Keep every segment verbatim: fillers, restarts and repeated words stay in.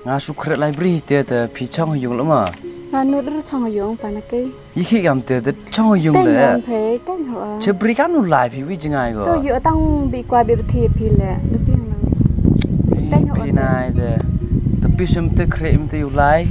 Nga shu khreh lai bri te te phi chong ha ïung lama. Nga nud ruh chong ha ïung pa na ki. Yi khi kam te te chong ha ïung le. Teng phe teng ho. Che bri kam nu lai phi wi jngai go. To yu tang bi kwa bi bthi phi le. Nu phi nang. Teng ho. Phi nai te. Te phi sem te khreh im te yu lai.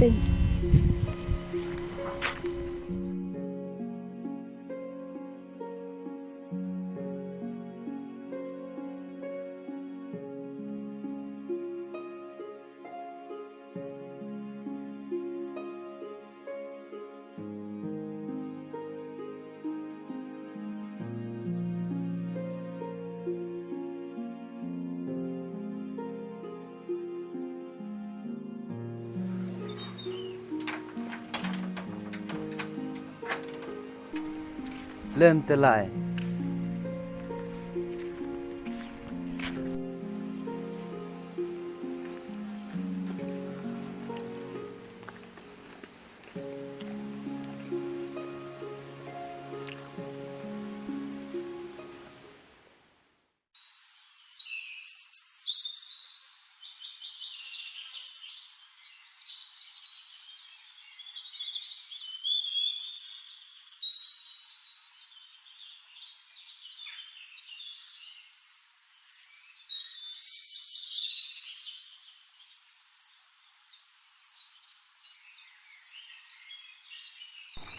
Lem te lai.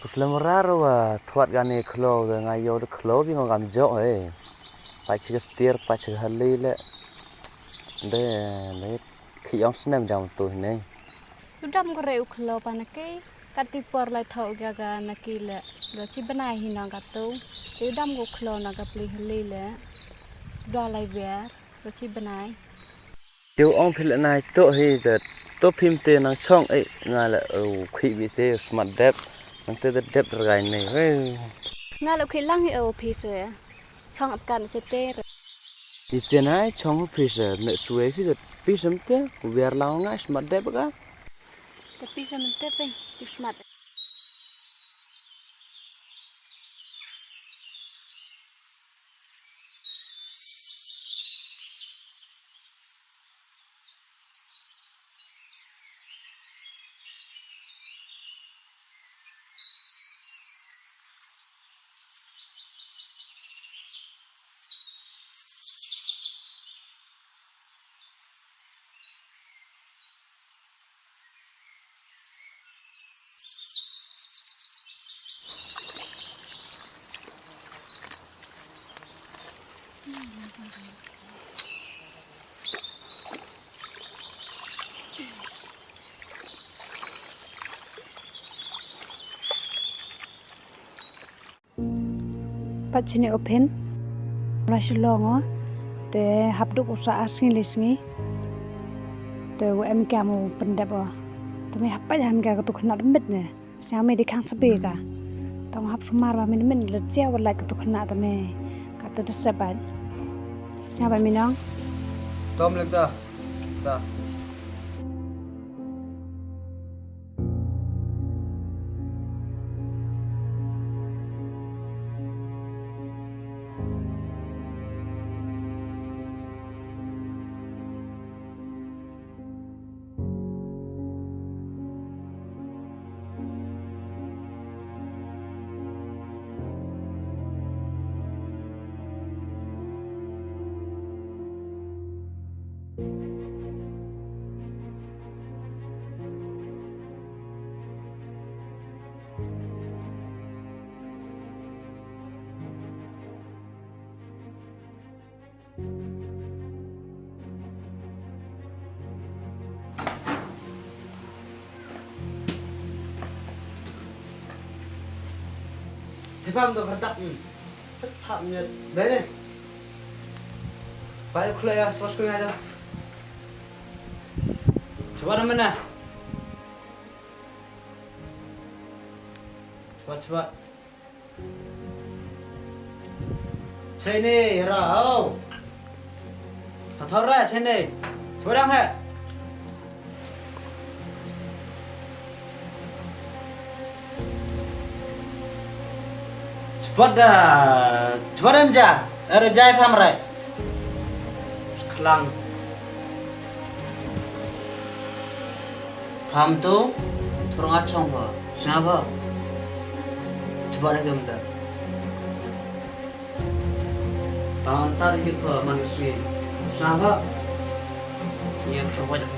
Ka slem rar wa thwat kane khloo da nga ïoh da khloo bi ngam jok eh. Pait chi ka stier, pait chi ka hali le. De, de, khi ong snem jam tu hine. U dam ko re u khloo pa na ki, kat ti por lai thok ga ga na ki le. Ga chi bnai hi nang ka tu. Te u dam ko khloo na ka pli hali le. Dua lai ber. Ko chi bnai. Te u ong phi le nai to hi de to phim te nang chong eh nga le u khi bi te smat dep nang te de dep rgai nei. Nga le khi lang hi o phi se. Chong ap kan se te. Ite nai chong phi se me suwe phi de phi sem te u ber lang ngai smat dep ga. Te phi sem te pe phi smat. Pat chini ophin. Ra shilong o. Te hap duk u sa ar sngi le sngi. Te u em kam u pyndep o. Te me hap pat ham ka tu khnat mit ne. Siang me di khang sabi ka. Tang hap sumar ba min min le chia wa lai ka tu khnat te me. Ka te de sebat. Siang ba minong. Tom lek ta. Ta. Te pam to khartap ni. Khartap ni. Dai ne. Pai khulai ya, sos ko ya. Coba mana? Coba, coba. Chene, ra, au. Hathor ra, chene. Chorang hai. Chbat da, chbat da mja. Ero jai pam rai. Khlang. Ham tu, thurang achong ba, sngaba. Coba deh jom ta. Tang tar ikut ba man sini. Sngaba. Iya, coba deh.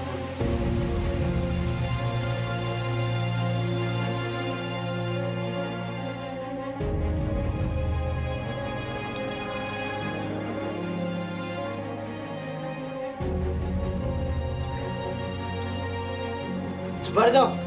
Coba deh jom.